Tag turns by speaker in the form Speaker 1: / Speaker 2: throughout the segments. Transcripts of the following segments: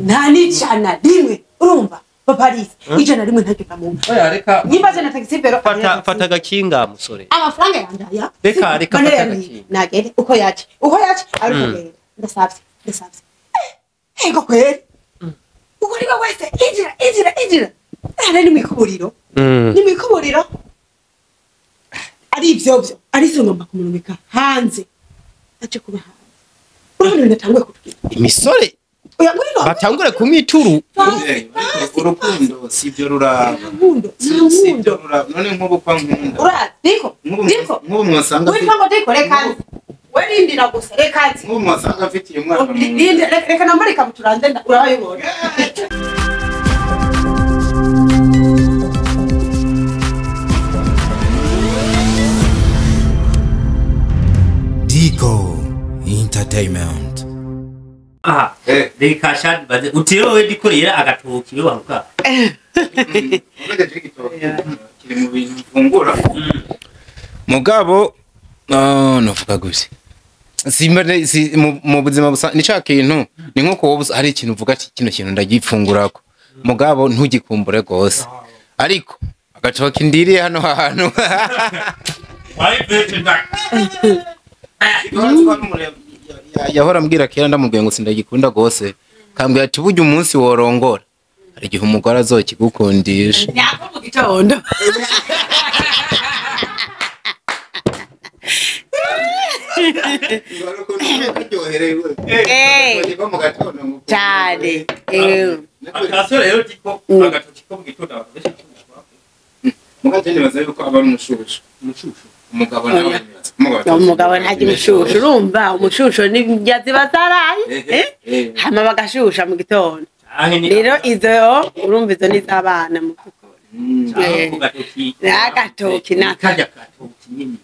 Speaker 1: Nta n'ijana rimwe urumva Paris ijana rimwe ntacyo namumva.
Speaker 2: Oya reka
Speaker 1: Nimba jana taxi vero
Speaker 2: fata fata agakinga musore.
Speaker 1: Amafaranga yanje aya.
Speaker 2: Reka
Speaker 1: Manera
Speaker 2: fata
Speaker 1: yanjye,
Speaker 2: agakinga.
Speaker 1: Nagende uko yaje. Uko yaje ariko genda. Ndasavye, ndasavye. Ego kweli. Uko ariko wese injira injira injira. Ara ni mwikuburiro. Ni mwikuburiro. Ari ivyo vyo. Ari zo ngomba kumurumika hanze. Aje kuba hanze. Urabona ibintu atanguye kutubwira.
Speaker 2: Imisore
Speaker 1: Oya ngwino.
Speaker 2: batangure kumwituru.
Speaker 3: Urukundo si ibyo ruraba.
Speaker 1: Nta nkundo. Nta
Speaker 3: Si ibyo
Speaker 1: nkundo.
Speaker 3: ruraba. None nk'ubu kwa nkunda.
Speaker 1: Urazi Diko. Diko.
Speaker 3: Nk'ubu mwasanga
Speaker 1: Witwa ngo Diko reka nze. We rindira gusa reka nze.
Speaker 3: nk'ubu mwasanga mfitiye umwana mu nda.
Speaker 1: Rindira reka nambare ikabutura nze urayibona.
Speaker 4: Dico Entertainment.
Speaker 2: Aha. Reka shadi baze utiwe ndikorera agatoki we waruka.
Speaker 3: Uretse igitoki kiri mu bintu mfungura. Mugabo novuga gute simba si, mu buzima busa ni ca kintu ni nko wowe hari ikintu uvuga ati kino kintu ndagifungurako mugabo ntugikumbure gose ariko agatoki ndiriye hano hantu yahora ambwira kera ndamubwiye ngo sindagikunda gose kambwira ati burya umunsi worongora hari igihe umugore azokigukundisha
Speaker 1: Nyako mu gitondo. Cyane.
Speaker 2: Akasore rero diko agatoki ko mu gitondo abantu benshi
Speaker 3: Mugabo nibaza yuko aba ari umushushu.
Speaker 2: umushushu.
Speaker 3: Umugabo nawe nibaza.
Speaker 1: Umugabo ntajya umushushu urumva umushushu ni indya ziba zaraye hama bagashusha mu gitondo. Rero izo urumva izo ni iz'abana mu by'ukuri.
Speaker 2: Ku gatoki.
Speaker 1: Agatoki naka.
Speaker 2: Kajya gatoki nyine.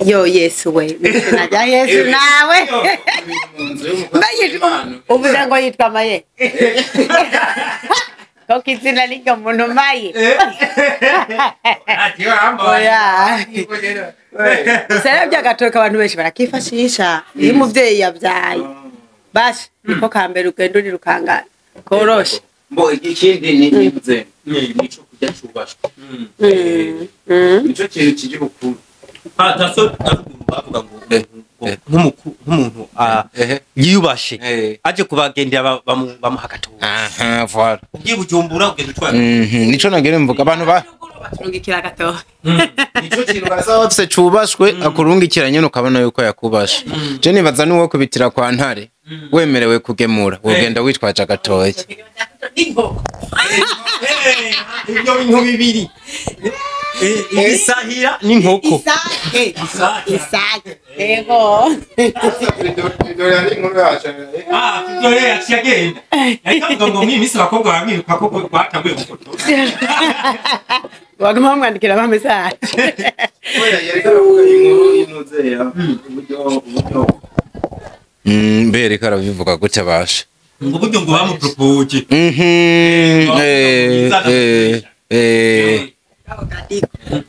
Speaker 1: Yo Yesu we. Najya Yesu nawe. Uvuze ngo yitwa Maye. Koko izina n'iryo muntu Maye.
Speaker 2: Ati wamba.
Speaker 1: Oya. Gusa rero by'agatoki abantu benshi barakifashisha iyo umuvyeyi yabyaye. Basha niko kambere ugenda urirukangana koroshe.
Speaker 3: Mbo ikindi ni nivuze nico kurya cubashwe. Nico kintu kiri bukuru.
Speaker 2: Ataso aruguru bavuga ngo nk'umuntu yiyubashe aje kubagendera bamuha agatoki.
Speaker 3: Aha voilà.
Speaker 2: Ugiye Bujumbura ugenda utwaye.
Speaker 3: Nico nagere mvuga abantu ba
Speaker 1: Baturungikira agatoki.
Speaker 3: nico kintu basaba bafise cubashwe akurungikira nyene ukabona yuko yakubashe. Je nibaza nuwo kubitira kwa ntare wemerewe kugemura wogenda witwaje agatoki.
Speaker 1: N'inkoko.
Speaker 2: Ibyo bintu bibiri. Igisahira n'inkoko.
Speaker 1: Isake. Isake. Yego.
Speaker 2: Ah, dore yaciye agenda. Ariko avuga ngo mw'iyi minsi abakobwa bamwiruka ko batanguye gufotora.
Speaker 1: Baguma bamwandikira ama message.
Speaker 3: Mbereka arabivuga gute basha.
Speaker 2: Ngo buryo ngo bamupropoje.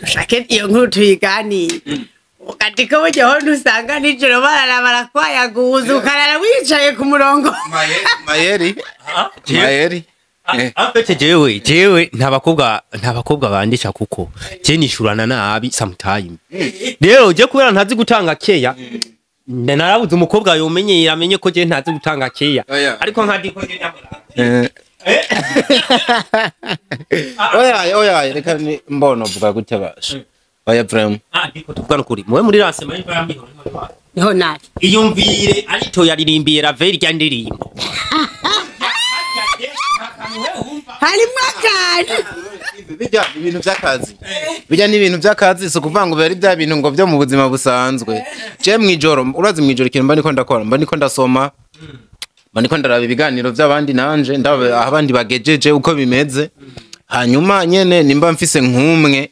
Speaker 1: Dushake iyo nkuru tuyiganire. Ukatiko buryo ho ntusanga nijoro barara barakwayaguza ukarara wicaye ku murongo.
Speaker 3: Mayeri. Mayeri.
Speaker 2: Afete jewe nta bakobwa bandisha kuko je nishurana nabi sometime. Rero je kubera ntazi gutanga keya narabuze umukobwa yomenyera amenye ko je ntazi gutanga keya ariko nkadiko je ndamura.
Speaker 3: Oya reka mbono vuga gute basha. Oya vrem.
Speaker 2: Ah ndiko tuvuga nukuri mwe muri ranse mayiva yamihoro
Speaker 1: niho nari.
Speaker 2: Iyumvire arito yaririmbiye Ravel rya ndirimbo.
Speaker 1: Harimwo akantu.
Speaker 3: Bijya ibintu by'akazi. Bijya n'ibintu by'akazi so kuvuga ngo bari bya bintu ngo byo mu buzima busanzwe. Je mwijoro urazi mwijoro ikintu mba niko ndakora mba niko ndasoma. Mba niko ndaraba ibiganiro by'abandi nanje ndaba abandi bagejeje uko bimeze. Hanyuma nyene nimba mfise nkumwe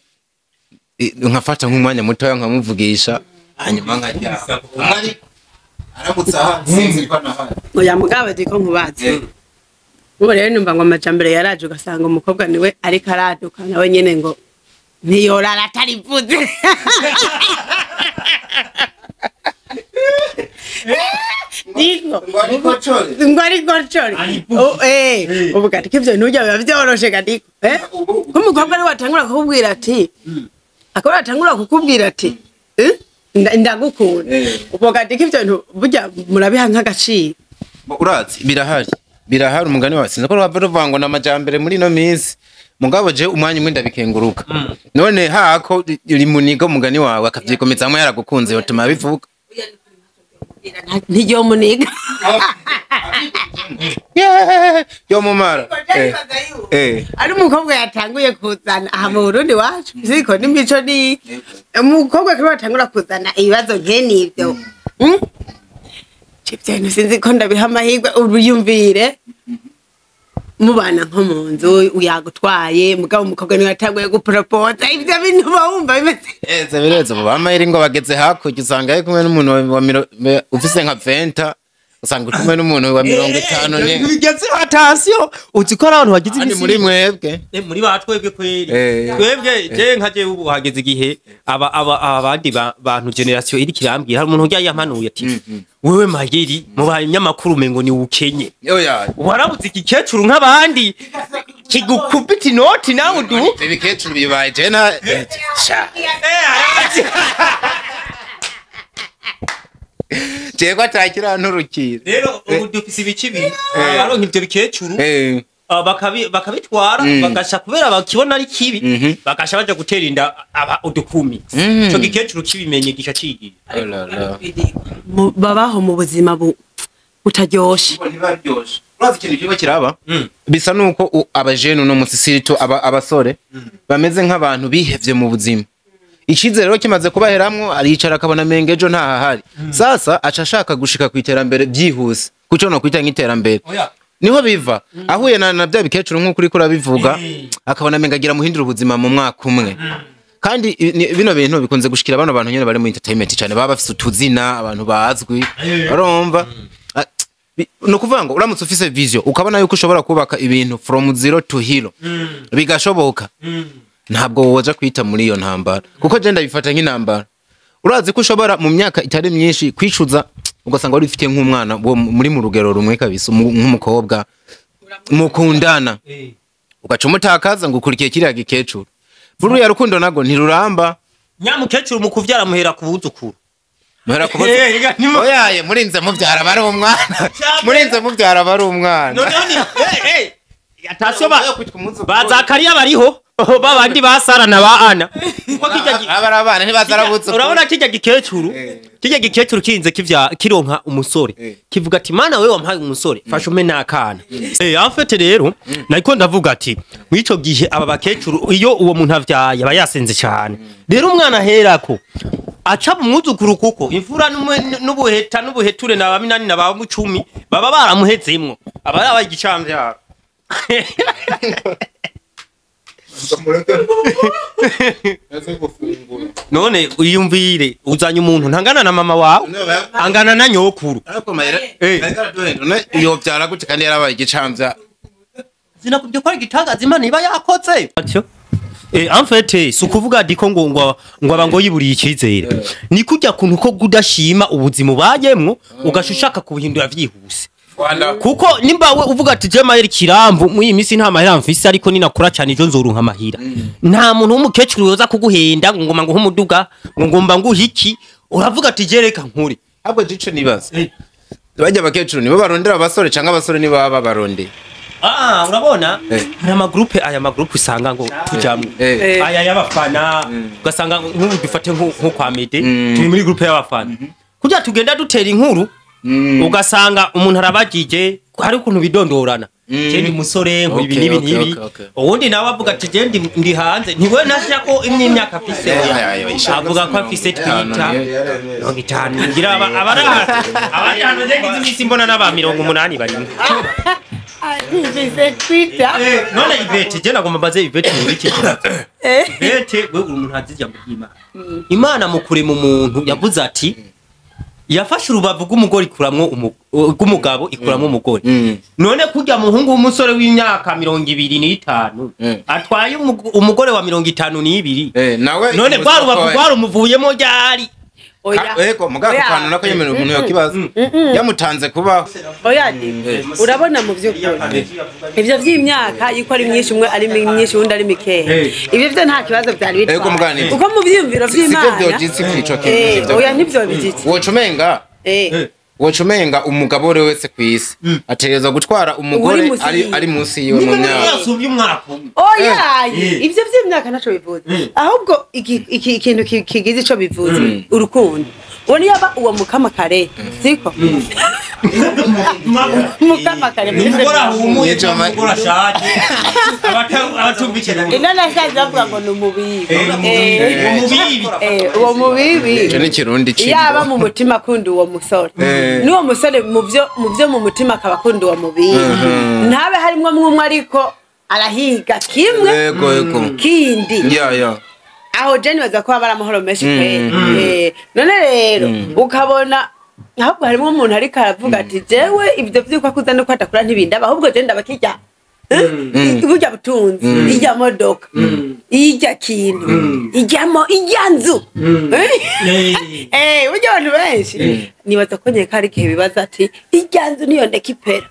Speaker 3: nkafata nk'umwanya mutoya nkamuvugisha hanyuma nkajya. Umwari aramutse aha sinzi ko nahari.
Speaker 1: Oya mugabo diko nkubaze. Ubu rero numva ngo amajambere yaraje ugasanga umukobwa niwe ariko araduka nawe nyene ngo ntiyorara atarivuze. Niko ngo ari gocore. Ubu gatiko ivyo ntujya biba vyoroshe gatiko. Nk'umukobwa ariwe atangura kukubwira ati akaba atangura kukubwira ati ndagukunda. Ubu gatiko ivyo bintu burya murabiha nk'agaciro.
Speaker 3: Urazi birahari umugani wawe sinzi ko ruhava ruvuga ngo n'amajambere muri ino minsi mugabo je umwanya umwe ndabikenguruka. None hako uri muniga umugani wawe akavyikomezamwo yaragukunze yotuma bivuga.
Speaker 1: Ntiryo muniga.
Speaker 3: Yo mumara.
Speaker 1: Ari umukobwa yatanguye kuzana aha mu Burundi wacu ziko n'imico ni umukobwa kuri watangura kuzana ibibazo nk'enivyo. Ivyo bintu sinzi ko ndabiha amahirwe uruyumvire mubana nko mu nzu yagutwaye mugabo umukobwa niwe yatanguye guporopoza ivyo bintu bawumva bimeze
Speaker 3: Eze bireze ubu bamayeri ngo bageze hakurya usanga ari kumwe n'umuntu wa ufise nka 20 usanga uri kumwe n'umuntu wa 50 ne
Speaker 2: bigeze attention uzi ko ari abantu bagize
Speaker 3: Kandi muri mwebwe
Speaker 2: muri ba twebwe kweri twebwe je nka je ubu hageze igihe aba abandi bantu generation iri kirambwira hari umuntu ujya yampanuye ati wewe Mayeri mu banyamakuru umengo ni ukenye
Speaker 3: oya
Speaker 2: warabuze igikecuru nk'abandi kigukubita inoti nawe udu
Speaker 3: ibikecuru bibaye je na sha Jego atakiranturukira
Speaker 2: rero ubu dufise ibice ibiri abaronka ivyo bikecuru bakabitwara bagasha kubera bakibona ari kibi bagasha baja gutera inda aba udukumi ico gikecuru kibimenye gisha cigiye
Speaker 1: babaho mu buzima butaryoshe.
Speaker 3: Urazi ikintu kiba kiraba bisa nuko abajene uno munsi sirito abasore bameze nk'abantu bihevye mu buzima. Icizere rero kimaze kubaheramwo aricara akabona menga ejo ntahahari. Sasa aca ashaka gushika ku iterambere byihuse kuco no kwita nk'iterambere niho biva ahuye na bya bikecuru nk'uko uriko urabivuga akabona menga agira muhindura ubuzima mu mwaka umwe. Kandi bino bintu bikunze gushikira bano bantu nyene bari mu entertainment cyane baba bafise utuzina abantu bazwi barumva. No kuvuga ngo uramutse ufise vision ukabona yuko ushobora kubaka ibintu from zero to hero bigashoboka ntabwo woja kwita muri iyo ntambara kuko je ndabifata nk'intambara. Urazi ko ushobora mu myaka itari myinshi kwicuza ugasanga wari ufite nk'umwana muri mu rugero rumwe kabisa nk'umukobwa mukundana ugaca umutakaza ngo ukurikiye kiriya gikecuru. Buriya rukundo nago ntiruramba.
Speaker 2: Nyamukecuru mu kuvyara muhera ku buzukuru.
Speaker 3: Muhera ku buzukuru. Oyaye murinze muvyara bari umwana. Murinze muvyara bari umwana.
Speaker 2: None atasiyo ba Zakariya bariho babandi ba Sara na ba Ana. Kuko kijya
Speaker 3: abari abana ntibazarabutse.
Speaker 2: Urabona kijya gikecuru kijya gikecuru kinze kivya kironka umusore kivuga ati mana wewe wampaye umusore fasha ume nakana. En fait rero nariko ndavuga ati mwico gihe aba bakecuru iyo uwo muntu avyaye aba yasenze cyane rero umwana aherako aca umwuzukuru kuko imfura n'ubuheta n'ubuheture na baminani na ba mucumi baba baramuhezemwo aba yabaye igicamvyaro. None uyumvire uzanye umuntu ntangana na mama wawe angana na nyokuru
Speaker 3: iyo byara gute kandi yarabaye igicamvya
Speaker 2: sinakubye ko ari igitangaza Imana iba yakoze. En fait si ukuvuga diko ngo ngo aba ngo yiburiye icyizere ni kujya kuntu ko kudashima ubuzima ubayemwo ugashushaka kubuhindura vyihuse. Kuko nimba we uvuga ati je Mayeri Kiramvu mu iyi minsi nta mahera mfise ariko ninakora cyane ejo nzoronka amahira. Nta muntu w'umukecuru yoza kuguhenda ngo ngoma nguhe umuduga ngo ngomba nguhe iki uravuga ati je reka nkuri.
Speaker 3: Ahubwo jico nibaza bajya abakecuru nibo barondera abasore canke abasore nibo baba barondeye.
Speaker 2: Urabona hari amagroupe aya magroupe usanga ngo tujamwe aya y'abafana ugasanga nk'ubu dufate nko kwa Mede turi muri groupe y'abafana kugira tugenda dutera inkuru ugasanga umuntu arabagije hari ukuntu bidondorana je ndi musore ngo ibi nibi nibi uwundi nawe avuga ati je ndi hanze ntiwe nashya ko imyaka afise avuga ko afise Twitter 50 ngira abari hano je ngize imisi mbona n'aba 80 barimo
Speaker 1: afise Twitter.
Speaker 2: None Ivete je nagomba mbaze Ivete muri iki kibazo. Ivete wewe uri umuntu azijya mu Imana. Imana mukure mu muntu yavuze ati yafashe urubavu rw'umugore ikuramwo rw'umugabo ikuramwo umugore. None kurya muhungu w'umusore w'imyaka 25 atwaye umugore wa 52 none rwa rubavu rwarumuvuyemo ryari.
Speaker 1: Oya.
Speaker 3: Ego mugabo
Speaker 1: Oya.
Speaker 3: kantu nako yemera umuntu yokibaza yamutanze kubaho.
Speaker 1: Oya urabona mu by'ukuri ivyo vy'imyaka yuko ari myinshi umwe ari myinshi undi ari mikeya, ibyo vyo nta kibazo vyari
Speaker 3: Ego
Speaker 1: bitwaye
Speaker 3: mugani.
Speaker 1: kuko mu vyiyumviro
Speaker 3: Sivyo
Speaker 1: vy'Imana
Speaker 3: vyogitse ico kintu sivyo.
Speaker 1: Oya ntibyo bijitse.
Speaker 3: Wocumenga wocumenga umugabo uri wese kwisi ategerezwa gutwara umugore
Speaker 1: Uri munsi
Speaker 3: ari
Speaker 1: yiwe.
Speaker 3: ari munsi yiwe mu myaka.
Speaker 2: Yasubye umwaka umwe.
Speaker 1: Oya ivyo vy'imyaka ntaco bivuze, ahubwo ikintu kigize ico bivuze urukundo. Ubona yaba uwo mukama kare siko mukama kare
Speaker 2: Ni umugore ahumuye
Speaker 3: Nico
Speaker 2: cyangwa umugore ashaje abatumvikana.
Speaker 1: Inanashaje bavuga ngo ni umubibi.
Speaker 2: Umubibi.
Speaker 1: Uwo mubibi
Speaker 3: Ico ni kirundi cimbo.
Speaker 1: yaba mu mutima akunda uwo musore n'uwo musore mu byo mu mutima akaba akunda uwo mubibi, ntabe harimwo mwumwe ariko arahiga kimwe
Speaker 3: Ego ego.
Speaker 1: kindi.
Speaker 3: Ya ya.
Speaker 1: Aho je nibaza ko haba ari amahoro menshi pe. None rero ukabona ahubwo harimo umuntu ariko aravuga ati jewe ibyo vyuko akuza nuko adakura ntibindaba, ahubwo je ndabakirya burya butunzi, irya modoka, irya kintu, iryamo irya nzu. Burya abantu benshi nibaza ko nyeka hari igihe bibaza ati irya nzu niyo ndeka ipera,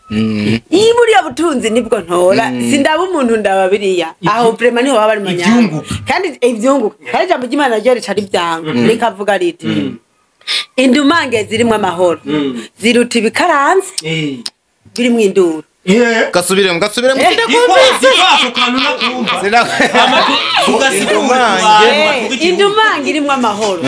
Speaker 1: iyi buriya butunzi nibwo ntora, sindaba umuntu ndaba biriya. Aho vraiment niho baba bari manyanga
Speaker 2: Ivyunguka.
Speaker 1: kandi ivyunguka. Kandi ijambo ry'Imana ryo rica rivyanga rikavuga riti indumange zirimwo amahoro ziruta ibikaranze birimwo induru.
Speaker 3: Gasubiremo gasubiremo.
Speaker 1: Indumange irimwo amahoro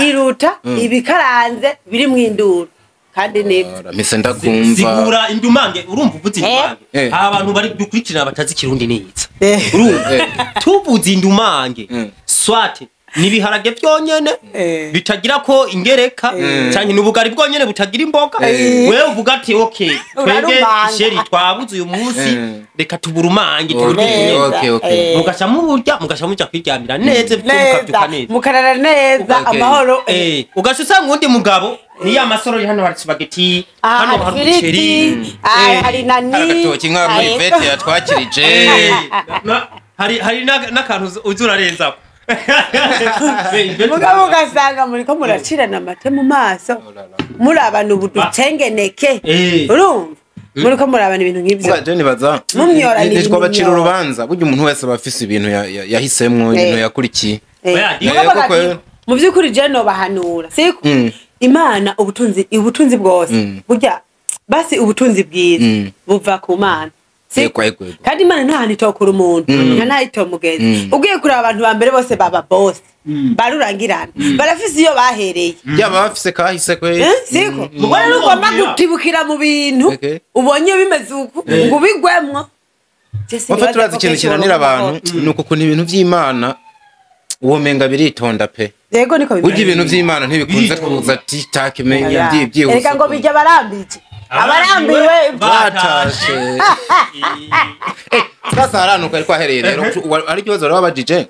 Speaker 1: iruta ibikaranze birimwo induru kandi nibyo.
Speaker 3: Mise ndakumva.
Speaker 2: Sigura indumange urumva uvuze indumange. Abantu bari dukurikirana batazi kirundi neza. Urumva tuvuze indumange swate nibiharage byonyene bitagira ko ingereka cyane n'ubugari bwonyene butagira imboga. Wewe uvuga ati okay twebwe sheri twabuze uyu munsi reka tuburumange tuburye.
Speaker 3: Okay okay.
Speaker 2: Mugasha muburya mugasha muja kwiryamira neza mukabyuka neza
Speaker 1: mukarara neza amahoro.
Speaker 2: Ugasha usanga undi mugabo ni ya masoro hano hari spaghetti hano hari umuceri
Speaker 1: hari nani
Speaker 3: agatoki nka muri vete yatwakirije
Speaker 2: hari n'akantu uzurarenza.
Speaker 1: Mugabo ugasanga muriko muracirana amate mu maso murabana ubu ducengeneke urumva muriko murabana ibintu nk'ivyo.
Speaker 3: Je nibaza nitwabacira urubanza burya umuntu wese aba afise ibintu yahisemwo ibintu yakurikiye.
Speaker 1: Mu vy'ukuri je nobahanura siko Imana ubutunzi bwose burya basi ubutunzi bwiza buva ku Mana. Kandi Imana nta hantu itokura umuntu nta naho itomugeza. Ugiye kureba abantu ba mbere bose baba boss barurangirana barafise iyo bahereye
Speaker 3: yaba bafise kahise kwe
Speaker 1: siko ubona ugomba gutibukira mu bintu ubonye bimeze uku ngo ubigwemwo.
Speaker 3: Wafata urazi ikintu kinanira abantu ni ukuntu ibintu vy'Imana uwo menga biritonda pe.
Speaker 1: Yego niko bimeze.
Speaker 3: Burya ibintu vy'Imana ntibikunze kuza titake menya byihuse.
Speaker 1: Reka ngo bijya barambije abarambiwe
Speaker 3: batashe. Sasa haranuka ariko ahereye rero ari kibazo rero abajije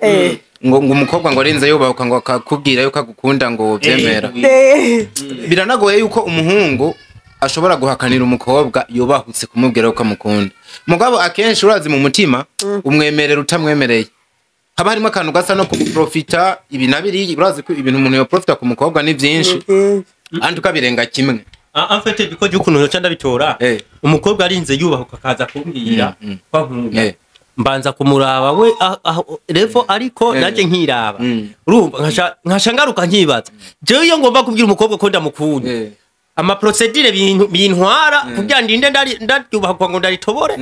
Speaker 3: ngo umukobwa ngo arenze yubahuka ngo akakubwira yuko agukunda ngo byemera. Biranagoye yuko umuhungu ashobora guhakanira umukobwa yubahutse kumubwira yuko amukunda. Mugabo akenshi urazi mu mutima umwemerera utamwemereye. Haba harimo akantu gasa no kuprofita ibi nabiri urazi ko ibintu umuntu yoprofita ku mukobwa ni byinshi andi ukabirenga kimwe.
Speaker 2: En fait biko by'ukuntu nca ndabitora umukobwa arinze yubahuka akaza kumbwira kwa nkunda mbanza kumuraba we revo ariko naje nkiraba urumva nkasha ngaruka nkibaza jewe iyo ngomba kubwira umukobwa ko ndamukunda ama procedure bintwara kugira ndinde ndaryubahukwa ngo ndaritobore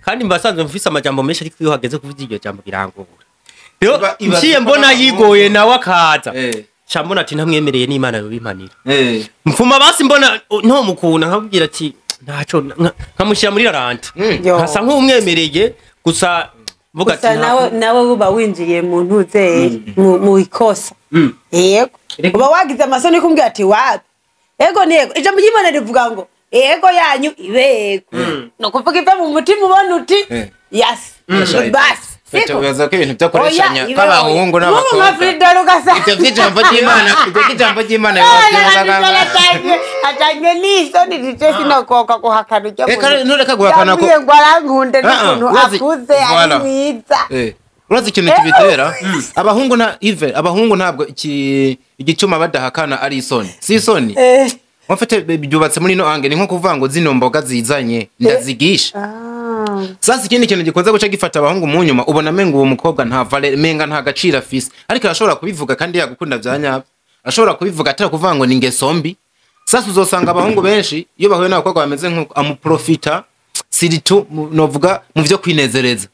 Speaker 2: kandi mbasanzwe mfise amajambo menshi ariko iyo hageze kuvuga iryo jambo birangora. Rero nciye mbona yigoye nawe akaza Chambona ati ntamwemereye n'Imana yobimpanira. Mfuma basi mbona nto mukunda nkabwira ati ntaco nkamushira muri rarante. Nkasa nk'umwemereye gusa mvuga ati
Speaker 1: nawe uba winjiye mu ntuze mu ikosa. Yego. Uba wagize amasoni kumbwira ati wapi. Ego nego ijambo ry'Imana rivuga ngo ego yanyu ibego. No kuvuga iva mu mutima ubona uti yes. Basi.
Speaker 3: Tubaza ko ibintu byo koreshanya kw'abahungu n'abakobwa. Ibyo by'ijambo ry'Imana, ibyo by'ijambo ry'Imana
Speaker 1: atanye n'isoni rije sinokoka guhakana ujya.
Speaker 3: Reka ntureka guhakana
Speaker 1: ko. Yambwiye ngo arankunde n'ukuntu akuze ari mwiza.
Speaker 3: Urazi ikintu kibitera? Abahungu nta Ive, abahungu ntabwo igituma badahakana ari isoni. Si isoni. Mufite byubatse muri no ange ni nko kuvuga ngo zino mboga zizanye ndazigisha. Sasa ikindi kintu gikunze guca gifata abahungu mu nyuma, ubona menga uwo mukobwa nta valeur, menga nta gaciro afise, ariko arashobora kubivuga kandi yagukunda vya nyabyo, ashobora kubivuga atari kuvuga ngo ni ingeso mbi. Sasa uzosanga abahungu benshi iyo bahuye n'abakobwa bameze nkuko amuprofita siritu novuga mu vyo kwinezereza.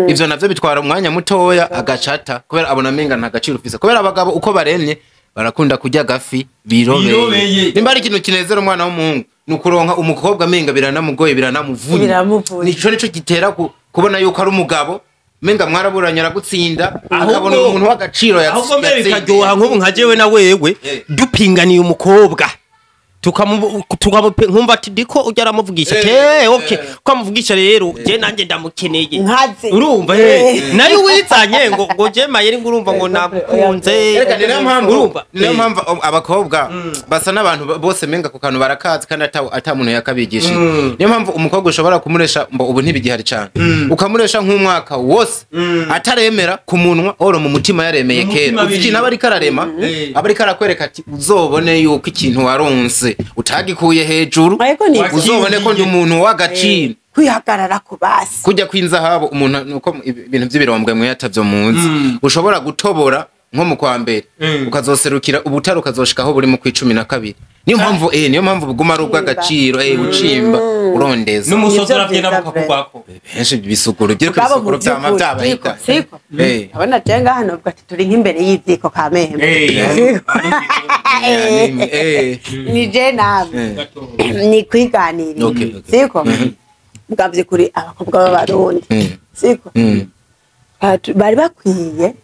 Speaker 3: Ivyo navyo bitwara umwanya mutoya agacata, kubera abona menga nta gaciro ufise, kubera abagabo uko baremye barakunda kurya gafi birobeye. Nimba ari ikintu kinezera umwana w'umuhungu ni ukuronka umukobwa menga biranamugoye, biranamuvunya, nico nico gitera kubona yuko ari umugabo menga mwaraburanye aragutsinda, akabona umuntu w'agaciro yatsinze.
Speaker 2: Ahubwo mbere bikaryoha nk'ubu nka jewe na wewe dupinganiye umukobwa tukamu nkumva ati diko ujya aramuvugisha te okay ko amuvugisha rero je nanje ndamukeneye urumva nayo wizanye ngo je mayeri ngo urumva ngo nakunze.
Speaker 3: Reka niyo mpamvu urumva, niyo mpamvu abakobwa basa n'abantu bose menga ku kantu barakazi kandi ata muntu yakabigishije. Niyo mpamvu umukobwa ushobora kumuresha mbo ubu ntibigihari cyane, ukamuresha nk'umwaka wose ataremera ku munwa, oro mu mutima yaremeye kera. Uzi naba ariko ararema, aba ariko arakwereka ati uzobone yuko ikintu waronse utagikuye hejuru, uzobone ko ndi umuntu w'agaciro.
Speaker 1: Kwihagarara ku basi
Speaker 3: kujya kwinzahabo umuntu nuko ibintu by'ibirombwe mwe yatavyo munzi, ushobora gutobora nko mu kwa mbere ukazoserukira ubutaro ukazoshikaho buri mu 12. Niyo mpamvu niyo mpamvu buguma ari ubw'agaciro, ucimba urondeza
Speaker 2: n'umusozi uravyenda bukakugwako
Speaker 3: benshi bisuguru byo kwisuguru byama byabahita.
Speaker 1: Siko abona jenga hano ubwo ati turi nk'imbere y'iziko kamembe. Ni je nawe ni kwiganirira siko mugavye kuri abakobwa b'abarundi siko bari bakwiye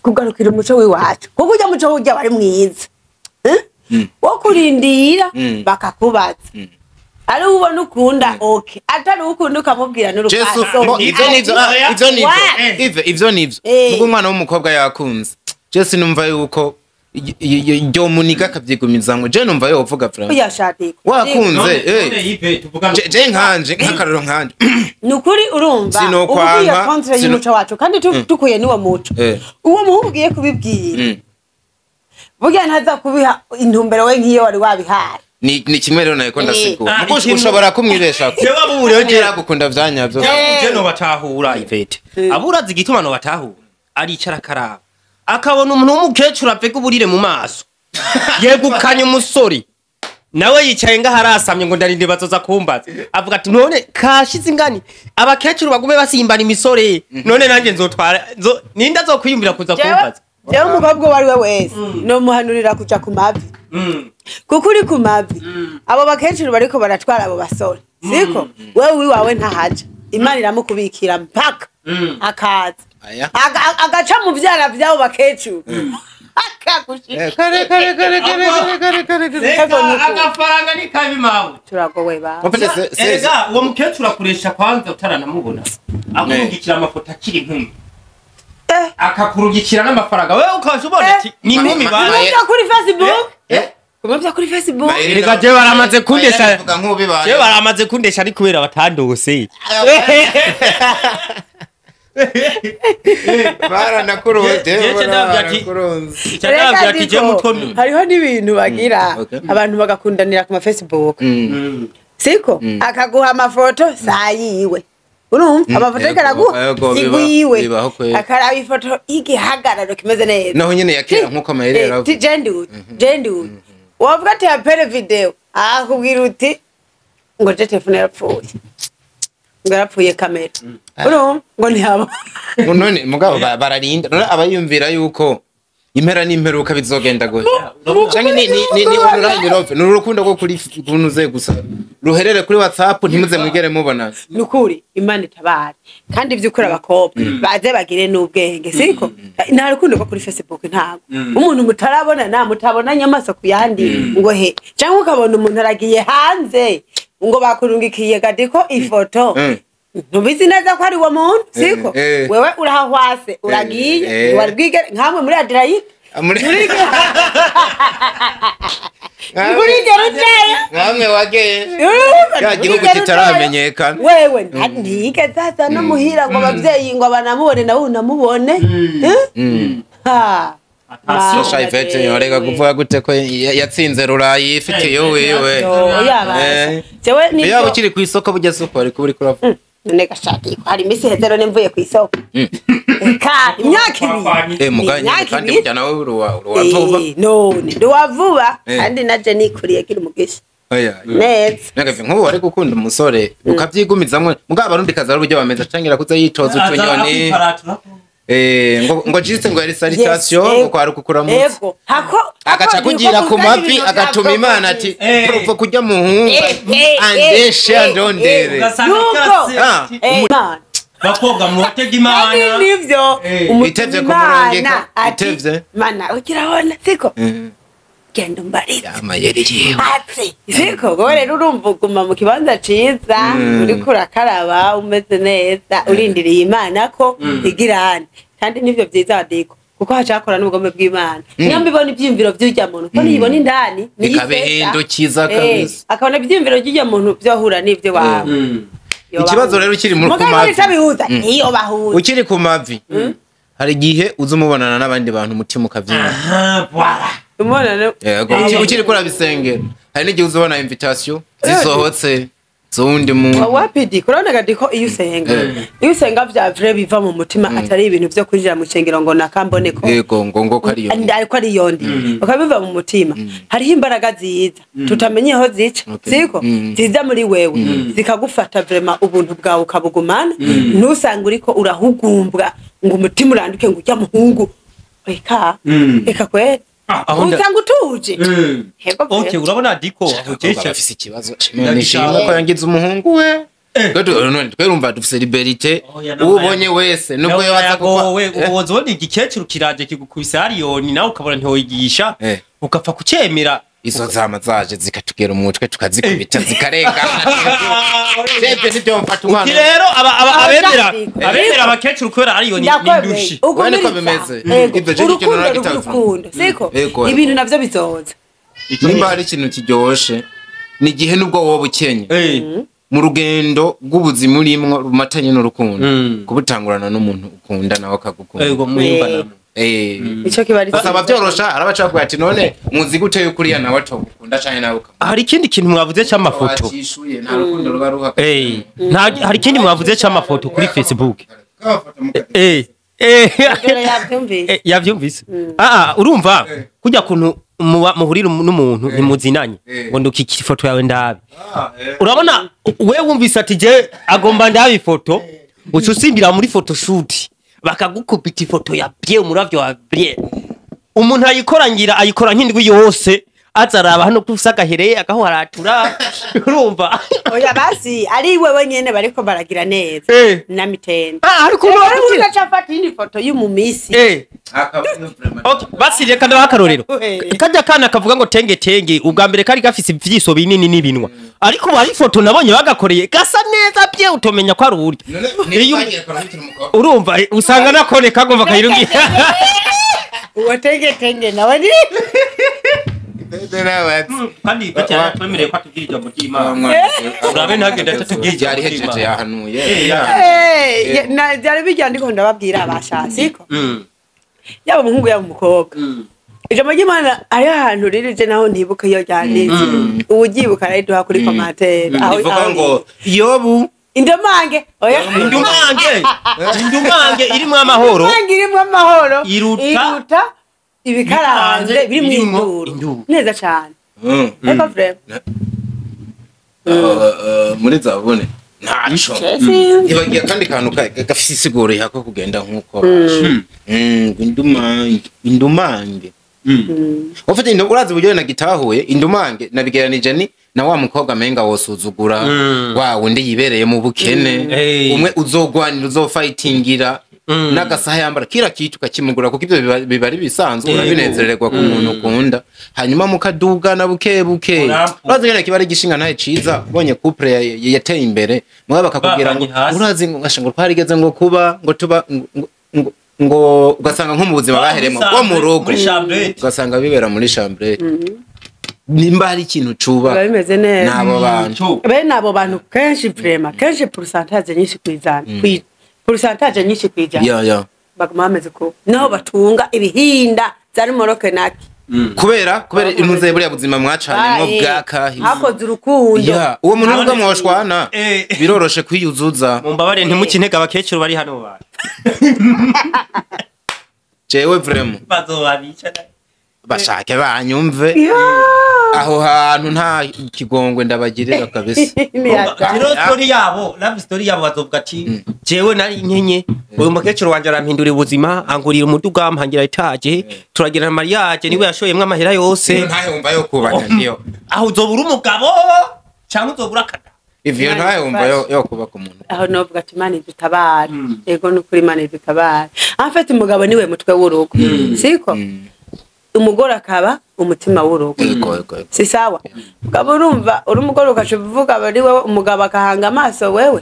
Speaker 1: kugarukira umuco w'iwacu, kuko ujya muco ujya bari mwiza wo kurindira bakakubaza ari ubona ukunda okay, atari ukunda ukamubwira n'urukaso.
Speaker 3: Ivyo nivyo ivyo nivyo ubwo umwana w'umukobwa yakunze Jesu numva yuko ryo muniga akavyigumiza ngo je numva yovuga fra wakunze je nkanje nkakarero nkanje
Speaker 1: nukuri urumva ubugiye contre y'umuco wacu kandi tukuye niwo muco uwo muhungu ugiye kubibwira burya ntaza kubiha intumbero we nkiyo wari wabihaye.
Speaker 3: Ni kimwe rero nayo ko ndasigura kuko ushobora kumwibesha ko
Speaker 2: jewe abure
Speaker 3: je yagukunda vyanyavyo
Speaker 2: je no batahura Ivete aburazi igituma no batahura aricara karaba akabona umuntu w'umukecuru avega uburire mu maso yegukanye umusore nawe yicaye ngaho arasamye ngo ndarinde bazoza kumbaza avuga ati none kashize ingani abakecuru bagume basimbana imisore none nanjye nzotwara ninde azokwiyumvira kuza kumbaza.
Speaker 1: Jewe umukobwa uwo ari we wese nomuhanurira kuja ku mavi, kuko uri ku mavi abo bakecuru bariko baratwara abo basore siko wewe wiwawe ntahaja, Imana iramukubikira mpaka akaza agaca mu vyara vy'abo bakecuru akagushika.
Speaker 3: Kare kare kare kare kare kare kare
Speaker 2: agafaranga ni kabi mawe
Speaker 1: turagowe ba.
Speaker 2: Erega uwo mukecuru akuresha kwanza utaranamubona akurungikira amafoto akiri inkumi akakurungikira n'amafaranga wewe ukaje ubona ati ni inkumi ba
Speaker 1: kuri Facebook kumuvya kuri Facebook.
Speaker 2: Erega je baramaze kundesha, je baramaze kundesha ari kubera batandose
Speaker 1: Hariho n'ibintu bagira abantu bagakundanira ku ma Facebook siko akaguha amafoto sayiwe urumva amafoto akaraguha sigwiwe akaraba ifoto y'igihagararo kimeze neza
Speaker 3: naho nyene yakera nkuko amayerera
Speaker 1: jendu wavuga ati apere video akubwira uti ngo je telefone yarapfuye ngo yarapfuye kamera urumva ngo ntihaba
Speaker 3: none mugabo bararinda none abayumvira yuko impera n'imperuka bizogenda gose canke ni online love ni urukundo rwo kuri kunuze gusa ruherere kuri WhatsApp ntimuze mwigere mubona
Speaker 1: nukuri Imana itabare kandi ivyukuri abakobwa baze bagire n'ubwenge siko nta rukundo rwo kuri Facebook ntago umuntu mutarabona na mutabonanye amaso kuyandi ngo he canke ukabona umuntu aragiye hanze ngo bakurungikiye gadiko ifoto ntubizi neza ko ari uwo muntu siko wewe urahahwase uragiye wari bwigere nkamwe muri Adelaide Nturigera ujayo.
Speaker 3: Nkamwe wageye ya gihugu kitaramenyekana.
Speaker 1: Wewe ntiyigeze aza no muhira ngo abavyeyi ngo banamubone nawe unamubone. Ha.
Speaker 3: Sasha Ivete yorega kuvuga gute ko yatsinze rurayi ifitiye wiwe.
Speaker 1: Jewe ni
Speaker 3: yaba ukiri ku isoko bujya soko ariko uri kuravuga.
Speaker 1: None gashaki hari imisi hezero nemvuye ku isoko. Eka imyaka ibiri.
Speaker 3: Muganye kandi burya nawe uruwa vuba.
Speaker 1: None nduwa vuba kandi naje nikuriye kiri umugisha.
Speaker 3: Oya.
Speaker 1: Neza.
Speaker 3: Nagafe nkubu wari gukunda umusore ukabyigumizamwe mugabo abarundi kaza ari uburyo bameze acangira kuza yitoza utunyoni. Ngo jitse ngo yari salutation ngo kwari kukuramutsa.
Speaker 1: Yego. Hako
Speaker 3: agaca kugira ku mavi agatuma Imana ati provo kujya muhungu andeshe andondere.
Speaker 1: Nuko
Speaker 2: bakobwa mutega Imana.
Speaker 1: Nivyo.
Speaker 3: Itevye kumurongeka. Itevye.
Speaker 1: Mana ukirabona siko. Genda umbarize.
Speaker 3: Amayeri yiwe.
Speaker 1: Ati siko go rero urumva uguma mu kibanza ciza uriko urakaraba umeze neza urindiriye Imana ko igirane. Kandi nivyo vyiza adiko kuko hacakora n'ubugome bw'Imana. Nyamba ibona ivyimviro vy'urya muntu ko niyibona indani
Speaker 3: bikabihindukiza kabisa.
Speaker 1: Akabona ivyimviro vy'urya muntu vyohura n'ivyo wawe.
Speaker 3: Ikibazo rero ukiri mu kumavi.
Speaker 1: Iyo bahuza.
Speaker 3: Ukiri ku mavi. Hari igihe uzumubonana n'abandi bantu umutima ukavyina.
Speaker 2: Aha, voilà.
Speaker 1: Umubonano.
Speaker 3: Yego, ukiri kuri abisengera. Hari n'igihe uzubona invitation zisohotse zundi muntu.
Speaker 1: Wapidi kurabona gadiko iyo usenga. Iyo usenga vya vrai biva mu mutima atari ibintu vyo kwinjira mu cengero ngo nakambone ko.
Speaker 3: Yego ngo ko ari yo.
Speaker 1: Ariko ari yondi. Bakabiva mu mutima. Hariho imbaraga ziza tutamenye aho zica. Siko ziza muri wewe zikagufata vraiment ubuntu bwawe ukabugumana ntusanga uriko urahugumbwa ngo umutima uranduke ngo ujya muhungu. Eka. Eka kweli. Usanga utuje.
Speaker 2: Okay, urabona diko
Speaker 3: aho afise ikibazo. Nishimwe ko yangize umuhungu we. None twerumva dufise liberté ubonye wese nubwo yaza
Speaker 2: kuko ubonye igikecuru kiraje kigukubise hariyoni nawe ukabona ntiwoyigisha ukapfa kucemera.
Speaker 3: Izo zama zaje zikatugera umutwe tukazikubita zikarengana. Jepe nibyo mfata umwana.
Speaker 2: Rero abemera abakecuru kubera ariyoni n'indushi.
Speaker 3: Uko bimeze. Ibyo je ikintu naragitavuga.
Speaker 1: Siko ibintu navyo bizoza.
Speaker 3: Nimba hari ikintu kiryoshe ni igihe nubwo wowe ukenye mu rugendo rw'ubuzima urimwo rumatanye n'urukundo kubutangurana n'umuntu ukunda nawe akagukunda.
Speaker 2: Yego mwiyumvana.
Speaker 1: Ico kibari
Speaker 3: basaba byorosha arabaca bavuga ati none muzi gute yukuriya nawe atogukunda cyane nawe ukamukunda.
Speaker 2: Hari ikindi kintu mwavuze cy'amafoto.
Speaker 3: Nta rukundo ruba ruha.
Speaker 2: Hari ikindi mwavuze cy'amafoto kuri Facebook. Yavyumvise. Urumva kujya kuntu muhurira n'umuntu ntimuzinanye ngo ndukiki ifoto yawe ndabe. Urabona we wumvise ati je agomba ndabe ifoto ucusimbira muri photoshoot bakagukubita ifoto ya bien umuravyo wa bien. Umuntu ayikorangira ayikora nk'indwi yose azaraba hano kusagahereye agaho haratura urumva.
Speaker 1: Oya basi ari wewe nyene bariko baragira neza na mitende.
Speaker 2: Ariko
Speaker 1: uracafata indi foto y'umumisi.
Speaker 2: Okay, basi reka ndabakarorero. Kajya kana kavuga ngo tenge tenge ubwa mbere kari gafise ivyiso binini n'ibinwa. Ariko bari foto nabonye bagakoreye gasa neza bye utomenya ko ari uburyo. Urumva usanga nakone kagomba kayirungi.
Speaker 1: Uwo tenge tenge nawe ni
Speaker 2: kandi batya twemereye ko atubwira ijambo ry'Imana. Urabe ntagenda atatubwiye
Speaker 3: yari hejeje yahanuye.
Speaker 1: Na byari bijya ndiko ndababwira abashasiko. Yaba umuhungu yaba umukobwa. Ijambo ry'Imana ari ahantu ririje naho ntibuka iyo ryanditse. Uwugibuka arayiduha kuri commentaire.
Speaker 3: Aho ivuga ngo Yobu
Speaker 1: indomange. Oya
Speaker 2: indomange. Indomange irimwo amahoro.
Speaker 1: Indomange irimwo amahoro.
Speaker 2: Iruta
Speaker 1: ibikaranze biri mu induru. Neza cyane. Eko frère.
Speaker 3: Muri zabone ntaco. Ibagiye kandi kantu gafise isiguro yako kugenda nkuko. Indumange, indumange. Ufite indo urazi uburyo nagitahuye indumange nabigeranije ni na wa mukobwa menga wosuzugura wa wundi yibereye mu bukene umwe uzogwanira uzofightingira n'agasaha yambara kira kitu kakimugura kuko ibyo biba ari bisanzwe urabinezererwa ku muntu ukunda hanyuma mukadugana buke buke urazi ngene kiba ari gishinga ntaye ciza ubonye couple yateye imbere mugabo bakakubwira ngo urazi ngo ngo twarigeze ngo kuba ngo tuba ngo ugasanga nko mu buzima baheremo bwo mu rugo ugasanga bibera muri chambre. Nimba hari ikintu cuba
Speaker 1: Biba bimeze neza.
Speaker 3: N'abo bantu.
Speaker 1: Bene abo bantu kenshi, vraiment, kenshi pourcentage nyinshi kwijana, pourcentage nyinshi kwijana baguma bameze ko naho batunga ibihinda zari moroke naki.
Speaker 3: Kubera intuze buriya buzima mwacanyemwo bwakahise.
Speaker 1: Hakoze urukundo.
Speaker 3: Ya, uwo muntu nubwo mwoshwana biroroshe kwiyuzuza.
Speaker 2: Mumbabare, ntimukinege abakecuru bari hano bantu.
Speaker 3: Jewe vraiment
Speaker 2: bazobabica.
Speaker 3: Bashake banyumve, aho hantu nta kigongwe ndabagirira kabisa.
Speaker 2: Rero story yabo, love story yabo, bazovuga ati jewe nari nkenye, uyu mukecuru wanje arampindurira ubuzima, angurira umuduga, ampangira étage, turagira mariage, niwe yashoyemwo amahera yose.
Speaker 3: Ntahe wumva yo kubaka ndiyo.
Speaker 2: Aho uzobura umugabo cyangwa uzobura akada.
Speaker 3: Ivyo ntahe wumva yo kubaka umuntu.
Speaker 1: Aho novuga ati Imana idutabare. Ego, nukuri Imana idutabare. En fait, umugabo niwe mutwe w'urugo, siko? Umugore akaba umutima w'urugo.
Speaker 3: Yego.
Speaker 1: Si sawa? Mugabo urumva uri umugore ugaca uvuga ari wewe, umugabo akahanga amaso wewe,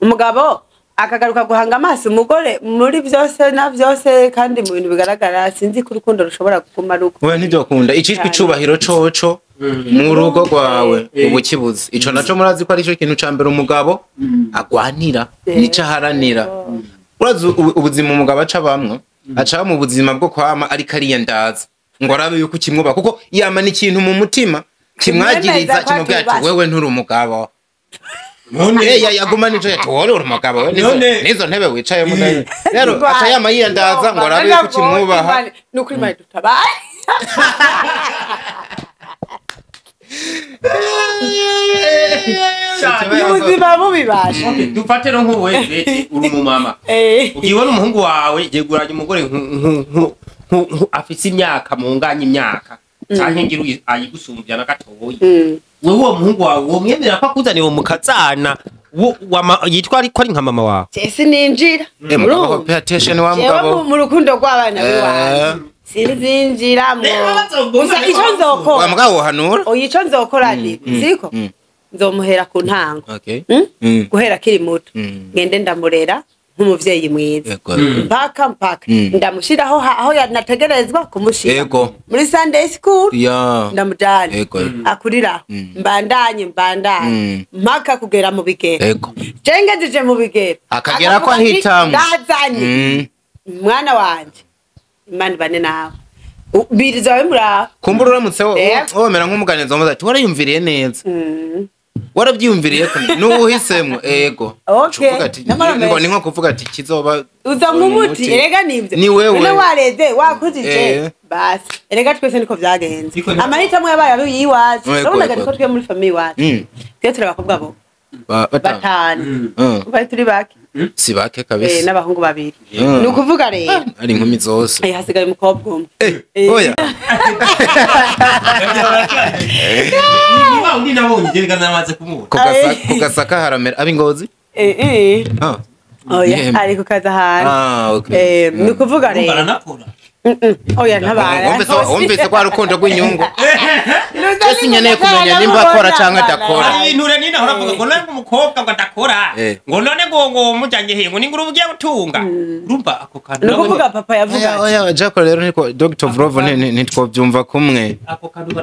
Speaker 1: umugabo akagaruka guhanga amaso umugore muri byose na byose, kandi mu bintu bigaragara sinzi ko urukundo rushobora kuguma ruko.
Speaker 3: Oya, ntibyokunda. Icitwa icubahiro coco mu rugo rwawe ubu kibuze, ico naco murazi ko arico kintu ca mbere umugabo agwanira, nico aharanira. Urazi ubuzima umugabo aca bamwe aca mu buzima bwo kwama ariko ariyandaza ngo arabe yuko kimwubaha, kuko yama ni ikintu mu mutima kimwagiriza,
Speaker 1: Kimwemeza ko
Speaker 3: kimubwira ati
Speaker 1: atubashe.
Speaker 3: Wewe nturi umugabo.
Speaker 2: None
Speaker 3: Yaguma nico yati wowe uri umugabo we nizo ntebe wicayemo rero aca yama yiyandaza ngo arabe yuko kimwubaha.
Speaker 1: Nukuri Imana idutabare. Ubuzima bubibasha.
Speaker 2: Okay, dufate rero nk'ubu wese uri umumama, ugiye n'umuhungu wawe yeguranye umugore afise imyaka munganya imyaka canke ngira ayigusumbya na gatoyi. Wewe uwo muhungu wawe womwemera ko akuzaniye uwo mukazana yitwa ariko ari nka mama wawe?
Speaker 1: Jesi ninjira.
Speaker 3: Mugabo, pay attention wa
Speaker 1: Jewe
Speaker 3: mugabo.
Speaker 1: mu rukundo rw'abana biwanje sinzinjiramo. Gusa ico
Speaker 3: Wa
Speaker 1: nzokora,
Speaker 3: mugabo wohanura.
Speaker 1: oya, ico nzokora ni siko nzomuhera ku ntango. Guhera akiri muto, ngende ndamurera nk'umuvyeyi mwiza, mpaka mpaka ndamushiraho aho yanategerezwa kumushira, muri Sunday school, ndamujana akuriraho, mbandanye mbandanye mpaka kugera mu bigero. Cengejeje mu bigero,
Speaker 3: Akagera ko
Speaker 1: akavuga ati,
Speaker 3: ahitamwo.
Speaker 1: Ndazanye mwana wanje, Imana ibane nawe. Biriza bimuraba.
Speaker 3: Kumbura uramutse womera nk'umuganizi wamuze ati warayumviriye neza, warabyiyumviriye ko n'uwuhisemo ego.
Speaker 1: Okay.
Speaker 3: Uvuga ati
Speaker 1: N'amara
Speaker 3: ngo
Speaker 1: menshi.
Speaker 3: ni nko kuvuga ati kizoba
Speaker 1: Uza nk'umuti, erega nibyo.
Speaker 3: Ni wewe.
Speaker 1: None wareze wakujije, basi erega twese niko vyagenze. Amahitamo yabaye abe yiwacu. Urabonaga niko twe muri famille iwacu, twe turi abakobwa bo
Speaker 3: batanu.
Speaker 1: Batanu. Bari turi bake.
Speaker 3: Si bake kabisa.
Speaker 1: N'abahungu babiri. Ni ukuvuga rero
Speaker 3: Ari inkumi zose.
Speaker 1: Hasigaye umukobwa umwe.
Speaker 3: Oya.
Speaker 2: Ni wa undi nabonye jereka namaze kumubona.
Speaker 3: Ku gasaka haramera ab'ingozi. Ah.
Speaker 1: Oya,
Speaker 3: Yemwe.
Speaker 1: ari kukaza ahantu.
Speaker 3: Ah, okay.
Speaker 1: Ni ukuvuga
Speaker 2: Urumva
Speaker 1: rero
Speaker 2: aranakora.
Speaker 1: Oya, ntabara.
Speaker 3: Wumvise ko hari urukundo rw'inyungu. Ese nkeneye kumenya nimba akora canke adakora.
Speaker 2: Hari ibintu rero nina uravuga ngo none ngo umukobwa ngo adakora, ngo none ngo mujanye he, ngo ningura ugiye gutunga, urumva ako kantu
Speaker 1: Ni ukuvuga papa yavuga
Speaker 3: Oya,
Speaker 1: ati
Speaker 3: oya, Jack, rero niko Dr. Vrovo ntitwovyumva kumwe.
Speaker 2: Ako kantu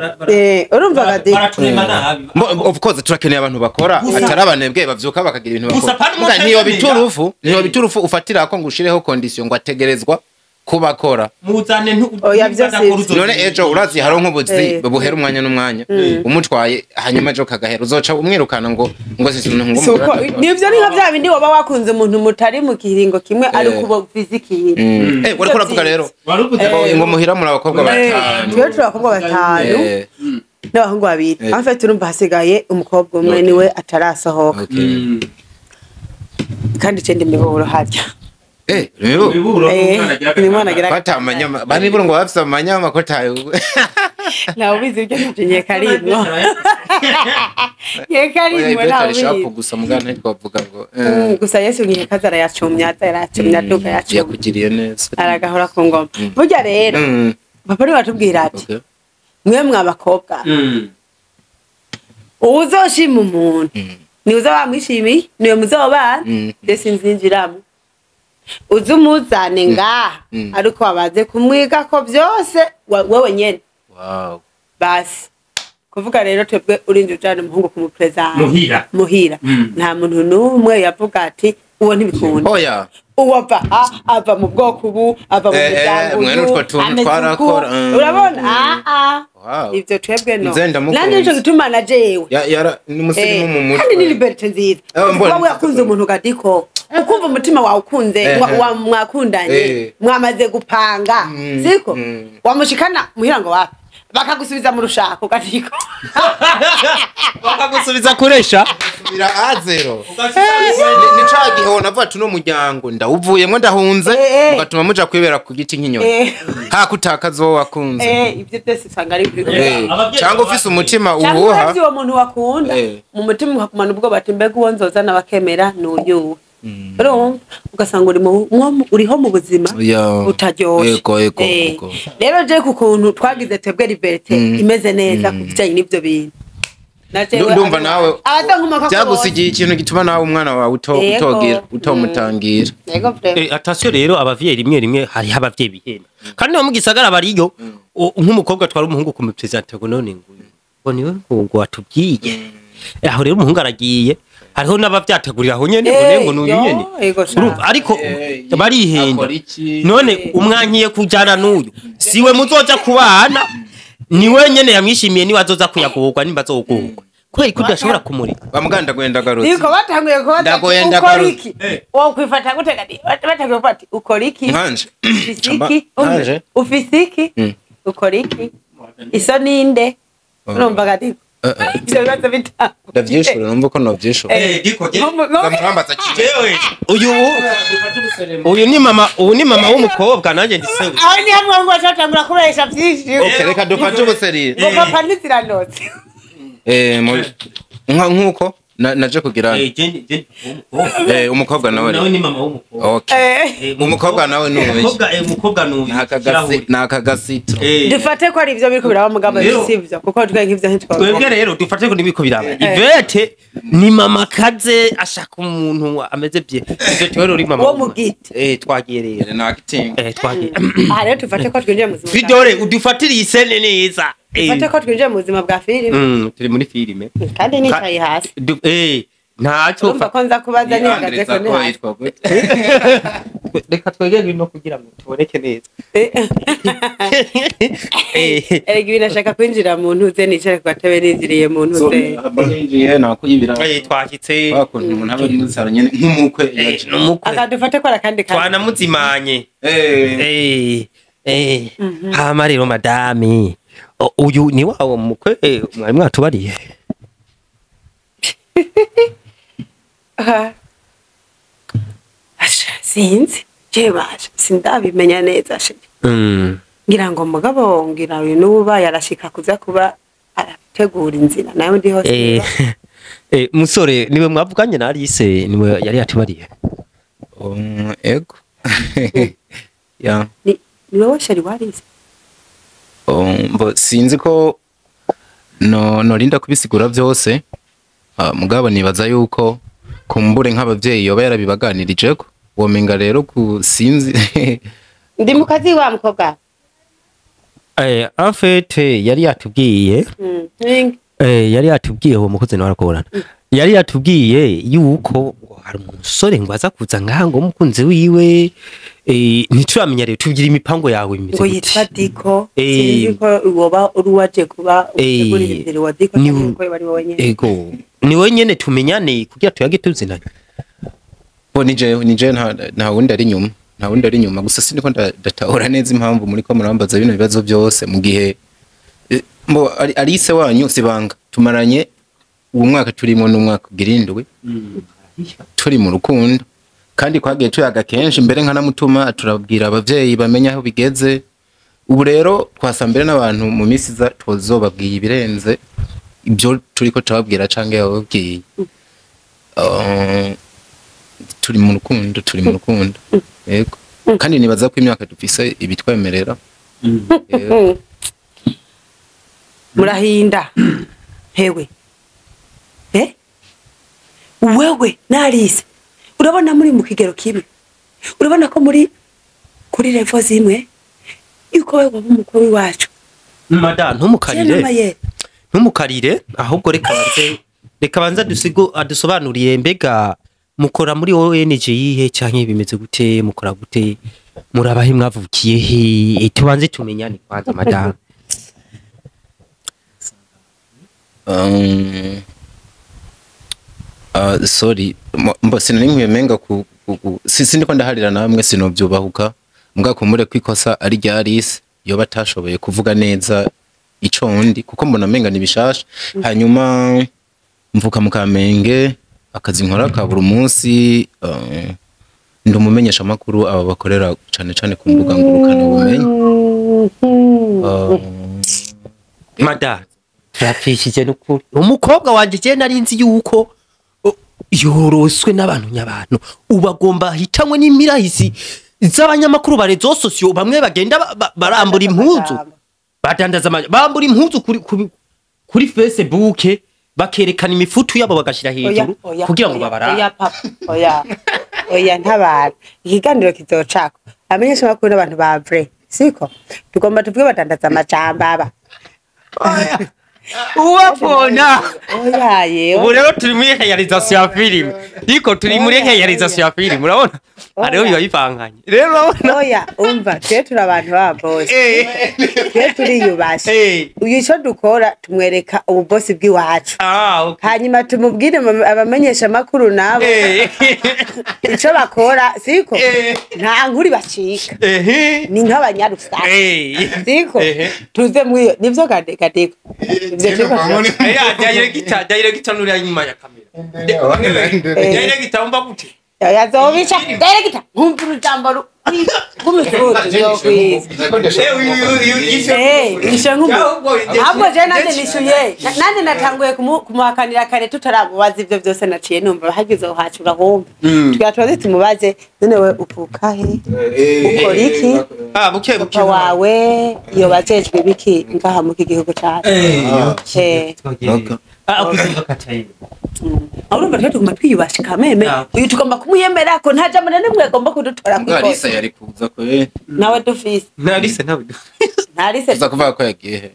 Speaker 1: Urumva gadi
Speaker 2: baraturema nabi.
Speaker 3: Of course turakeneye abantu bakora, atari abanebwe bavyuka bakagira ibintu
Speaker 2: Gusa
Speaker 3: bakora.
Speaker 2: pana
Speaker 3: Muga
Speaker 2: umuntu
Speaker 3: ntiyo
Speaker 2: atemera.
Speaker 3: biturufu, niyo biturufu ufatira ko ngo ushireho condition ngo ategerezwa kuba akora.
Speaker 2: Muzane
Speaker 1: Oya, vyose
Speaker 3: None ejo urazi hari nk'ubuzi buhera umwanya n'umwanya, umutwaye hanyuma ejo kagahera, uzoca umwirukana ngo si ngo
Speaker 1: Si uko nibyo, ni nka bya bindi waba wakunze umuntu mutari mu kiringo kimwe, ariko uba uvize ikintu.
Speaker 3: Wariko uravuga rero ngo muhira muri abakobwa batanu.
Speaker 1: Twe turi abakobwa batanu n'abahungu babiri. En fait, urumva hasigaye umukobwa umwe, niwe atarasohoka. Kandi icenda imiburo harya.
Speaker 3: Imibu.
Speaker 1: Ni umwana agira
Speaker 3: Bata amanyama banibura ngo bafise amanyama ko tayo.
Speaker 1: Ntawe ubizi ibyo, ntacyo nkeka arimwo, nkeka
Speaker 3: Oya,
Speaker 1: arimwo.
Speaker 3: ibyo
Speaker 1: Ntawe
Speaker 3: atari shapu
Speaker 1: ubizi.
Speaker 3: gusa mugana ntitwavuga ngo
Speaker 1: Gusa Yesu nkeka arayacumya, arayacumya, aduka yacumya.
Speaker 3: Yakugiriye neza.
Speaker 1: Aragahora ku ngoma burya rero. Papa niwe watubwira ati mwe mwa bakobwa, uwuzoshima umuntu niwe uza wamwishimiye, niwe muzobana. Mbese nzinjiramo uze umuzane ngaha, ariko wabaze kumwiga ko byose wewe nyene. Basi. Kuvuga rero twebwe urinze ujana umuhungu kumuprezanta muhira nta muntu n'umwe yavuga ati uwo ntibikunda.
Speaker 3: Oya.
Speaker 1: Uwo ava mu bwoko ubu, ava mu muryango
Speaker 3: mwene utwo tuntu twarakora.
Speaker 1: Urabona ivyo twebwe no nanje nico gituma na jewe
Speaker 3: n'umusirimu mu mutwe.
Speaker 1: Kandi ni liberté nziza. Kuba wakunze umuntu gadiko ukumva umutima wawe ukunze mwakundanye mwamaze gupanga siko wamushikana muhira ngo wapi bakagusubiza mu rushako gadiko
Speaker 2: bakagusubiza kuresha
Speaker 3: subira a0 ni ca gihe navuga tuno muryango ndawuvuyemwo ndahunze mugatuma muja kwibera ku giti nk'inyoni ha kutakaza uwo wakunze.
Speaker 1: Ivyo byose usanga ari
Speaker 3: cyangwa ufise umutima uhuha
Speaker 1: uwo muntu wakunda mu mutima ukakumana ubwo bati mbega uwo nzozana bakemera n'uyu urumva ugasanga uriho mu buzima utaryoshe. Rero je ku kuntu twagize twebwe liberté imeze neza ku bijanye n'ivyo bintu.
Speaker 3: Ndumva nawe byagusigiye ikintu gituma nawe umwana wawe utogira utomutangira.
Speaker 2: Attention rero abavyeyi rimwe rimwe hari abavyeyi bihenda kandi no mu gisagara bariyo nk'umukobwa twari umuhungu kumupresenter ngo none ngo niwe ngo watubwiye aho rero umuhungu aragiye hariho n'abavyategurira aho nyene ngo n'uyu nyene ariko barihenda none umwankiye kujana n'uyu siwe muzoja kubana ni wenyene yamwishimiye ni wazoza kuyagorwa nimba azogorwa kubera ko udashobora kumurika
Speaker 3: bamuganda gwenda garutse
Speaker 1: niko batanguye ko
Speaker 3: ndagwenda
Speaker 1: garutse wo kwifata gute gadi batanguye ko ati ukora iki
Speaker 3: nkanje
Speaker 1: ufisiki ufisiki ukora iki iso ninde urumva gadi ivyo bibazo bitanu
Speaker 3: ndavyishura numva ko navyishura ndamurambaza
Speaker 2: jewe uyu ni mama ubu ni mama w'umukobwa nanje ndi se
Speaker 1: aho ni hamwe ngo cyatangura kubesha byinshi.
Speaker 3: Okay reka dufate ubuserire
Speaker 1: ngo papa ntiziranotse
Speaker 3: nkuko naje kugira umukobwa nawe
Speaker 2: ni mama w'umukobwa.
Speaker 3: Okay umukobwa nawe ni
Speaker 2: umukobwa n'uyu
Speaker 3: nakagasito
Speaker 1: dufate ko ari ivyo biriko biraba mugabo sivyo kuko twe nk'ivyo ntitwa
Speaker 2: twebwe rero dufate ko nibiko biraba. Ivete ni mama kaze ashaka umuntu ameze bye ivyo twero uri mama
Speaker 1: wo mugiti
Speaker 2: twagiye rero twagiye
Speaker 1: aha rero dufate ko twinjiye mu buzima
Speaker 2: Fidore udufatiriye isene neza.
Speaker 1: Dufate ko twinjiye mu buzima bwa filime.
Speaker 2: Turi muri filime
Speaker 1: kandi nicaye hasi
Speaker 2: ntacyo
Speaker 1: urumva ko nza kubaza nihagaze ko ni hasi.
Speaker 2: Reka twegere no kugira ngo tuboneke neza.
Speaker 1: Erega ibintu ashaka kwinjira mu ntuze nicare ku gatebe ninjiriye mu ntuze
Speaker 3: ninjiye nakuyibira
Speaker 2: twashyitse
Speaker 3: wakuntu umuntu aba ari muri saro nyene nk'umukwe
Speaker 1: akadufate ko arakandi
Speaker 2: twanamuzimanye. Hama rero madame uyu ni wawo mukwe mwari mwatubariye.
Speaker 1: Sinzi jebaje sindabimenya neza she. Ngira ngo mugabo ngira uyu nuba yarashika kuza kuba arategura inzira nayo ndi hose.
Speaker 2: Musore niwe mwavuganye na Alice niwe yari yatubariye.
Speaker 3: Ego. Ya.
Speaker 1: Ni wewe shari warize.
Speaker 3: Mbo sinzi ko no norinda kubisigura byose. Mugabo nibaza yuko kumbure nk'abavyeyi yoba yarabibaganirijeko womenga rero ku sinzi
Speaker 1: ndi mukazi wa mukobwa.
Speaker 2: En fait yari yatubwiye yari yatubwiye uwo mukozi nawe arakorana yari yatubwiye yuko hari umusore ngo aza kuza ngaha ngo umukunzi wiwe ntituramenya rero tugira imipango yawe imeze
Speaker 1: ngo yitwa Diko sinzi ko woba uri waje kuba utegurira inzira wa Diko cyangwa ko bari wowe nyene.
Speaker 2: Ego ni wowe nyene tumenyane kugira tuyage tuzinanye.
Speaker 3: Bo nije nta wundi ari nyuma nta wundi ari nyuma gusa siniko ndatahura neza impamvu muri ko murambaza bino bibazo byose mu gihe mbo Alice wanyu sibanga tumaranye uwo mwaka turimo n'umwaka girindwi turi mu rukundo kandi kwagiye tuyaga kenshi mbere nkanamutuma turabwira abavyeyi bamenya aho bigeze. Ubu rero twasambere n'abantu mu misi za tozobabwiye ibirenze ibyo turiko turababwira canke yababwiye. Turi mu rukundo turi mu rukundo yego kandi nibaza ko imyaka dufise ibitwemerera.
Speaker 1: Murahinda hewe wewe na Alice urabona muri mu kigero kibi urabona ko muri kuri level zimwe yuko wewe waba umukuru wacu.
Speaker 2: Madame ntumukarire Ntumukarire, ahubwo reka banze dusigo adusobanuriye. Mbega mukora muri ONG yihe, canke bimeze gute? Mukora gute? Murabahe? Mwavukiye he? Tubanze tumenyane kwanza, madame.
Speaker 3: Sorry, mbo sinari nkwiye menga sindiko ndaharira namwe, sinovyubahuka, mbwa kumure kwikosa ari rya Alice, yoba atashoboye kuvuga neza ico ndi, kuko mbona menga ni bishasha. Hanyuma mvuka mu Kamenge, akazi nkora ka buri munsi, ndi umumenyesha makuru, aba bakorera cane cane ku mbuga ngurukana bumenyi.
Speaker 2: Madame, turapfishije n'ukuri. Umukobwa wanje je nari nzi yuko yoroswe n'abantu nyabantu, ubu agomba hitanwe n'imirahisi z'abanyamakuru ba réseaux sociaux, bamwe bagenda barambura impuzu, badandaza bambura impuzu kuri Facebook, bakerekana imifutu yabo, bagashira hejuru kugira ngo babara.
Speaker 1: Oya papa, oya, oya, ntabara. Ikiganiro kizocako amenyesha makuru n'abantu ba vrai, siko tugomba tuvuge badandaza amajambo aba.
Speaker 2: Uwapona.
Speaker 1: Oya yewe.
Speaker 2: Ubu rero turi muri réalisation ya filime, ariko turi muri réalisation ya filime, urabona hariho biba bivanganye rero, urabona.
Speaker 1: Oya, umva, twe turi abantu ba boss, twe turiyubashe. Uyu ico dukora, tumwereka ububosi bw'iwacu.
Speaker 2: Ah, okay.
Speaker 1: Hanyuma tumubwire abamenyesha makuru nabo ico bakora, siko? Nta nkuri bacika. Ni nk'abanyarusaka, siko? Tuze mwiyo nivyo gadeko ivyo turiko.
Speaker 2: Aya director, director nuri inyuma ya kamera. Director, umva gute?
Speaker 1: Yazobica director, nkumva urujambo rw'imifutu yokwiza. Nishuye nk'umuntu, ahubwo je nanjye nishuye. Nanjye natanguye kumuhakanira kare tutaramubaza ivyo byose. Naciye numva hagize uhacura humva tugira tubaze, tumubaze: none we uvuka he, ukora iki?
Speaker 2: Ah, buke buke.
Speaker 1: Papa wawe yoba ajejwe ibiki ngaha mu iki gihugu cacu?
Speaker 3: Okay.
Speaker 2: Ah, ukuzinga kataye.
Speaker 1: Aho urumva rero tuguma twiyubashe kameme. Uyu tugomba kumuyemera ko nta jambo na rimwe agomba kudutora.
Speaker 3: Mbwa
Speaker 1: kwikosa.
Speaker 3: Alice yari kuza kwe.
Speaker 1: Nawe dufise.
Speaker 2: Na Alice nawe.
Speaker 1: Nta Alice.
Speaker 3: Kuza kuvuga ko yagiye he?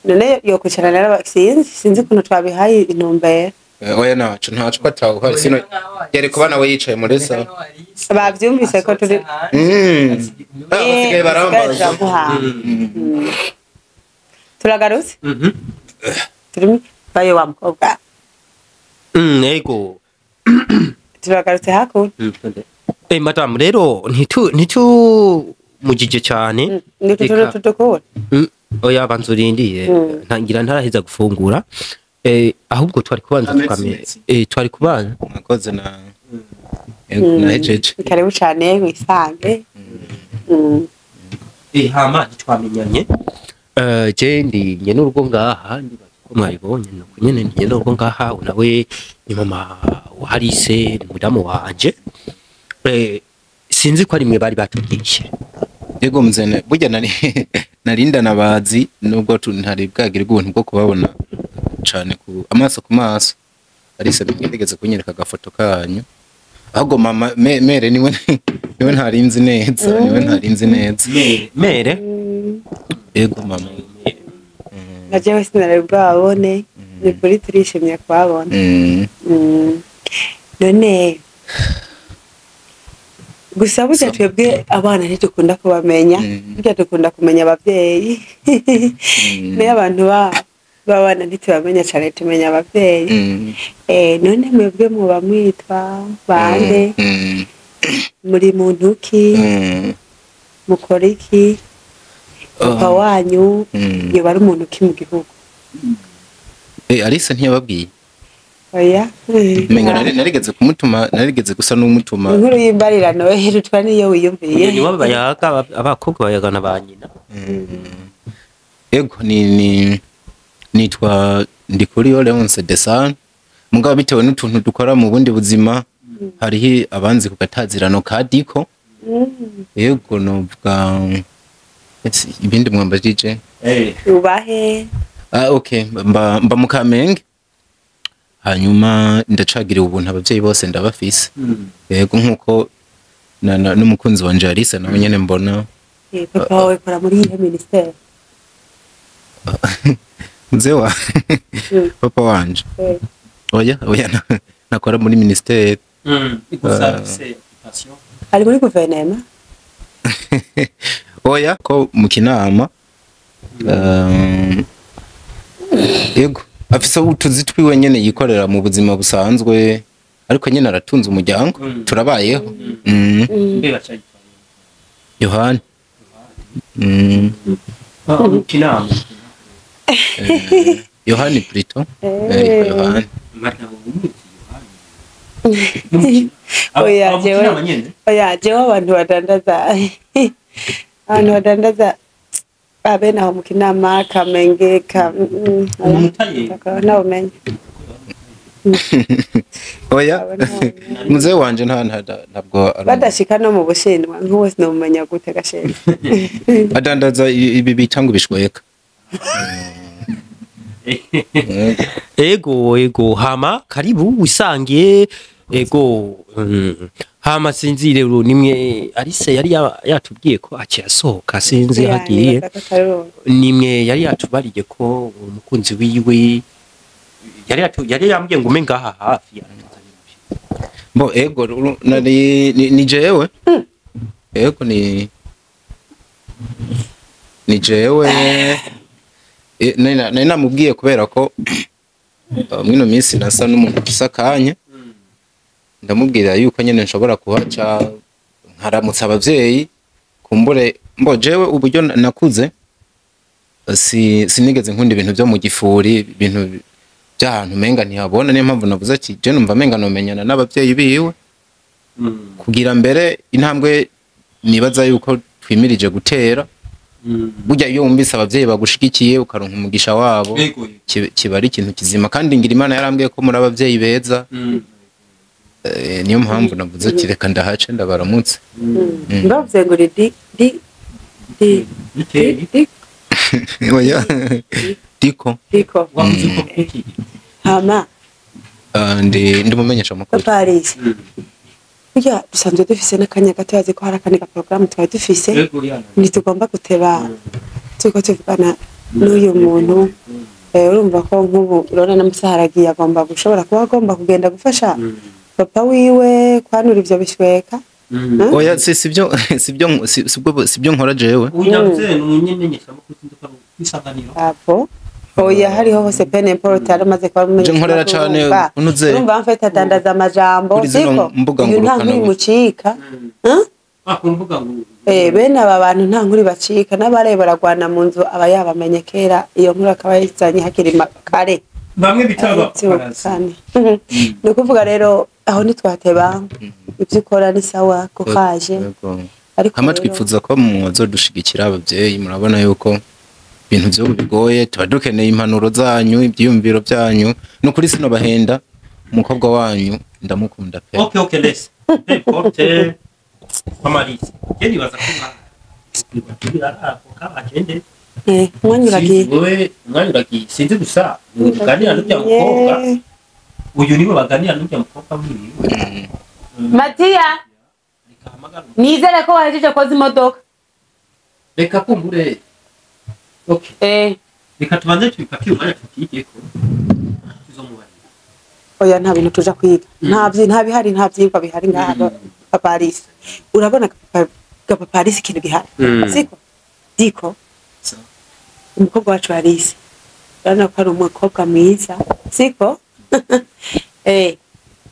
Speaker 1: None yokwicarana rero, sinzi ukuntu twabihaye intumbero.
Speaker 3: Oya, ntaco ko atawuhari, sino yari kuba nawe yicaye muri salo.
Speaker 1: Bavyumvise ko turi
Speaker 3: Ah, basigaye barambaza.
Speaker 1: Turaguhaye. Turagarutse, turimo bayo wa mukobwa.
Speaker 2: Ego.
Speaker 1: Turagarutse hakuno.
Speaker 2: Madame, rero ntitu mujije cyane.
Speaker 1: Nitwo turi tudukura.
Speaker 2: Oya, banza urindiye. Ntangira ntaraheza gufungura. Ahubwo twari kubanza
Speaker 3: Amezi
Speaker 2: tukame
Speaker 3: mezi.
Speaker 2: Twari kubanza.
Speaker 3: Mwakoze na nahejeje.
Speaker 1: Karibu cane, wisange.
Speaker 2: Hama ntitwamenyanye. Je ndi nyene urugo ngaha, ndibaza ko mwabibonye, nuko nyene ndi nyene urugo ngaha. Nawe ni mama wa Alice, ni mudamu wanje. Sinzi ko ari mwe bari batubwiye.
Speaker 3: Yego mzene, burya nari narinda nabazi, nubwo ntari bwagira ubuntu bwo kubabona cane ku amaso ku maso. Alice ntigeze kunyereka agafoto kanyu, ahubwo mama mere niwe ntarinzi neza, niwe ntarinzi neza.
Speaker 2: Mere.
Speaker 3: Yego mama.
Speaker 1: Na jewe sinari bwabone, ni kuri turishimye kubabona. None gusa burya twebwe abana ntidukunda kubamenya. Burya dukunda kumenya abavyeyi. Niyo abantu b'abana ntitubamenya cane, tumenya abavyeyi. None mwebwe muba mwitwa bande? Muri muntu ki? Mukora iki? Papa wanyu yoba ari umuntu ki mu gihugu?
Speaker 3: Alice ntiyababwiye?
Speaker 1: Oya.
Speaker 3: Menga narigeze kumutuma, narigeze gusa n'umutuma.
Speaker 1: Inkuru y'imbarirano herutwa niyo wiyumviye.
Speaker 2: Nibo bayaga, abakobwa bayagana ba nyina.
Speaker 3: Ego, ni nitwa Ndikuriyo Leonce Desan, mugabo bitewe n'utuntu dukora mu bundi buzima, hariho abanzi ku gatazirano ka Diko. Yego, novuga ibindi mwambajije.
Speaker 1: Ubahe?
Speaker 3: Ah, okay, mba mu Kamenge, hanyuma ndacagiriwe ubuntu, abavyeyi bose ndabafise. Yego, nkuko n'umukunzi wanje Alice nawe nyene mbona.
Speaker 1: Papa wawe kora muri iyihe ministère?
Speaker 3: Mzee wa papa wanje. Oya oya, nakora muri ministère.
Speaker 2: Gusa c'est passion.
Speaker 1: Ari muri guverinoma.
Speaker 3: Oya, ko mu Kinama. Yego, afise utuzi twiwe nyene yikorera mu buzima busanzwe, ariko nyene aratunze umuryango, turabayeho.
Speaker 2: Mbe bacaye.
Speaker 3: Yohani.
Speaker 2: Mu Kinama.
Speaker 3: Yohani plutôt. Yohani.
Speaker 1: Oya jewe. Oya jewe, abantu badandaza abene aho mu Kinama, Kamenge ka nawumenye.
Speaker 3: Oya, muzehe wanje ntabwo
Speaker 1: badashika no mu Bushinwa, nk'uwo sinumenya gute gashenga.
Speaker 3: Adandaza ibi bita ngo ibishweka.
Speaker 2: Ego, hama karibu wisangiye. Ego, hama sinzi rero nimwe Alice yari yatubwiye ko aciye asohoka, sinzi hagiye. Nimwe yari yatubariye ko umukunzi wiwe yari yambwiye ngo ume ngaha hafi.
Speaker 3: Bo, ego, nari ni jewe. Ego, ni jewe. Nari namubwiye kubera ko mwino minsi nasa n'umuntu ufise akanya, ndamubwira yuko nyene nshobora kuhaca nkaramutsa abavyeyi kumbure. Mbo jewe uburyo nakuze, sinigeze nkunda ibintu byo mu gifuri, ibintu by'ahantu umenga ntihabona. Niyo mpamvu navuze ati je numva menga nomenyana n'abavyeyi biwe kugira mbere intambwe nibaza yuko twimirije gutera. Burya iyo wumvise abavyeyi bagushigikiye, ukaronka umugisha wabo, kiba ari ikintu kizima. Kandi ngira Imana yarambwiye ko muri abavyeyi beza. Niyo mpamvu navuze ati reka ndahace ndabaramutse.
Speaker 1: Bavuze ngo ni di di di di di.
Speaker 3: Oya, diko.
Speaker 1: Diko.
Speaker 2: Wavuze ko kuki?
Speaker 1: Hama
Speaker 3: Ndi umumenyesha makuru.
Speaker 1: Paris, burya dusanzwe dufise n'akanya gato, yazi ko hari akandi ga programme twari dufise.
Speaker 2: Ego yana.
Speaker 1: Ntitugomba guteba, turiko tuvugana n'uyu muntu. Urumva ko nk'ubu urabona n'amasaha aragiye, agomba gushobora kuba agomba kugenda gufasha papa wiwe kwanura ivyo bishweka.
Speaker 3: Oya, si sibyo, sibyo, sibyo nkora jewe.
Speaker 2: Uyavuze ni umunyemenyesha makuru, sinzi ko ari kwisanganiro.
Speaker 1: Apo oya, hariho hose, peu importe, yaramaze kuba
Speaker 3: Je nkorera cane unuze
Speaker 1: Urumva mfite adandaza amajambo.
Speaker 3: Kuri zino
Speaker 1: Siko
Speaker 3: mbuga
Speaker 1: uyu nta
Speaker 3: ngurukana
Speaker 1: nkuru imucika. Huh?
Speaker 2: Ah, ku mbuga ngo
Speaker 1: Bene aba bantu nta nkuru bacika, n'abaraye baragwana mu nzu aba yabamenye kera, iyo nkuru akaba yayizanye hakiri kare.
Speaker 2: Bamwe bita abapaparazzi.
Speaker 1: Cyane. Ni ukuvuga rero aho ntitwateba, ibyo ukora ni sawa ko kaje.
Speaker 3: Yego.
Speaker 1: Ariko
Speaker 3: Hama
Speaker 1: rero-
Speaker 3: twifuza ko mwazodushigikira abavyeyi. Murabona yuko ibintu vyo bigoye, tuba dukeneye impanuro zanyu, ivyiyumviro byanyu. Nukuri sinobahenda, umukobwa wanyu ndamukunda pe.
Speaker 2: Okay, laisse. Peu importe. Mama Alice. Je nibaza ko ako kabagende.
Speaker 1: Umwanya uragiye.
Speaker 2: Wewe umwanya uragiye. Sinzi gusa uganira n'urya mukobwa. Uyu niwe baganira n'urya mukobwa wiwe.
Speaker 1: Matiya.
Speaker 2: Reka hamagara.
Speaker 1: Nizere ko wahejeje koza imodoka.
Speaker 2: Reka kumbure. Okay. Reka tubanze tubipakire umwanya tutiyigeko. Tuzomubarira.
Speaker 1: Oya, nta bintu tuja kwiga, nta bihari, nta vyigwa bihari ngaha. Papa Alice, urabona ga Papa Alice, ikintu gihari, siko diko umukobwa wacu Alice, urabona ko ari umukobwa mwiza, siko?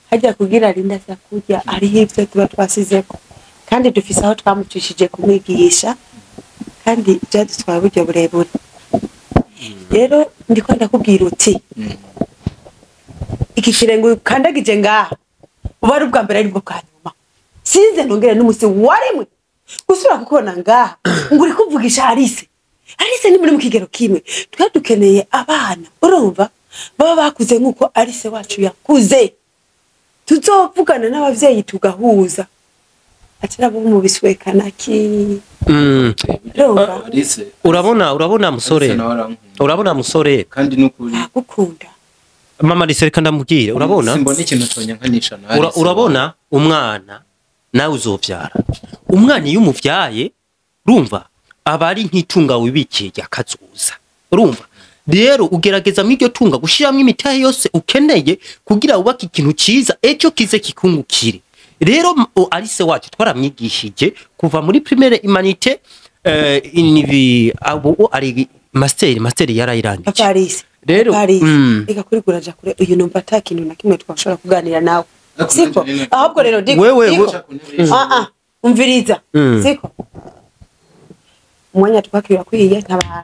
Speaker 1: Hajya kugira arinda aza kurya hariho ivyo tuba twasizeko, kandi dufise aho twamucishije kumwigisha, kandi byadutwaye uburyo burebure. Rero ndiko ndakubwira uti iki kirenge ukandagije ngaha uba ari ubwa mbere, ari bwo bwa nyuma. Sinze nongere n'umusi warimwe gusubira kukubona ngaha ngo uri kuvugisha Alice. Alice ni muri mu kigero kimwe. Twe dukeneye abana, urumva, baba bakuze nk'uko Alice wacu yakuze. Tuzovugana n'abavyeyi tugahuza, atari abo mu biswekana ki. Urumva?
Speaker 3: Alice.
Speaker 2: Urabona musore.
Speaker 3: Alice nawe arankunda.
Speaker 2: Urabona musore.
Speaker 3: Kandi nukuri.
Speaker 1: Agukunda.
Speaker 2: Mama Alice, reka ndamubwire, urabona?
Speaker 3: Simbona ikintu conyankanisha na Alice.
Speaker 2: Urabona umwana nawe uzovyara, umwana iyo umuvyaye, urumva, aba ari nk'itunga wibikiye rya kazoza. Urumva rero ugerageza mw'iryo tunga gushiramwo imitahe yose ukeneye kugira wubake ikintu ciza ejo kize kikungukire. Rero Alice wacu twaramwigishije kuva muri primaire humanité, inivi abo ari master yarayirangije.
Speaker 1: Papa Alice.
Speaker 2: Rero,
Speaker 1: Papa Alice, reka kuri guraja kure, uyu numva ata kintu na kimwe twashobora kuganira nawe. Siko ahubwo rero diko
Speaker 2: Wewe,
Speaker 1: diko. Umviriza. Siko umwanya twakira kwiye ntabara.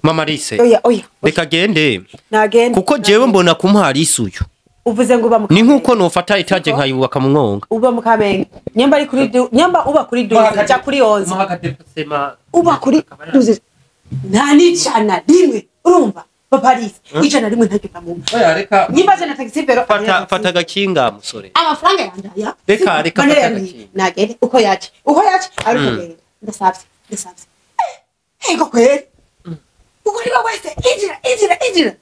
Speaker 2: Mama Alice,
Speaker 1: Oya oya,
Speaker 2: reka gende
Speaker 1: nagende,
Speaker 2: kuko jewe mbona kumuha Alice uyu
Speaker 1: uvuze ngo uba mu
Speaker 2: ni nkuko nofata etaje nkayubaka mu mwonga.
Speaker 1: Uba mu Kamenge, nyamba ari kuri nyamba uba kuri duze ja kuri 11, uba kuri duze nta n'ijana rimwe. Urumva Papa Alice, ijana rimwe ntacyo ndamumva.
Speaker 2: Oya reka
Speaker 1: Nyimba jana taxi pero
Speaker 2: fata gakinga musore.
Speaker 1: Amafaranga yanje aya.
Speaker 2: Reka reka fata gakinga.
Speaker 1: Nagende uko yaje ariko genda ndasavye. Ego kweli. Uko ari wese injira.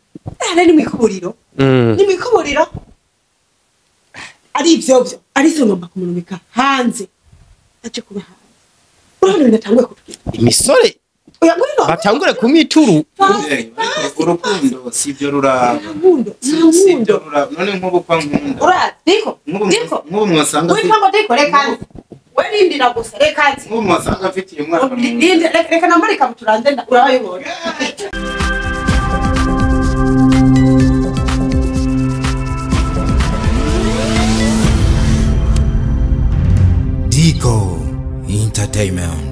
Speaker 1: Ana ni mwikuburiro. Ni mwikuburiro. Ari ivyo byo ari so ngomba kumurumika hanze. Aje kuba hanze. Urabona natangwe kutubwira.
Speaker 2: Imisore
Speaker 1: Oya ngwino.
Speaker 2: batangure kumwituru.
Speaker 3: Urukundo sivyo ruraba.
Speaker 1: Sivyo
Speaker 3: ruraba. None nkubu kwa nkunda.
Speaker 1: Urazi diko. Diko.
Speaker 3: Nkubu mwasanga.
Speaker 1: Witwa diko reka. Werindira gusa reka nzi.
Speaker 3: Nkubu mwasanga mfitiye umwana.
Speaker 1: Ndinde reka nambare kabuturanze urabayibona.
Speaker 4: Diko Entertainment.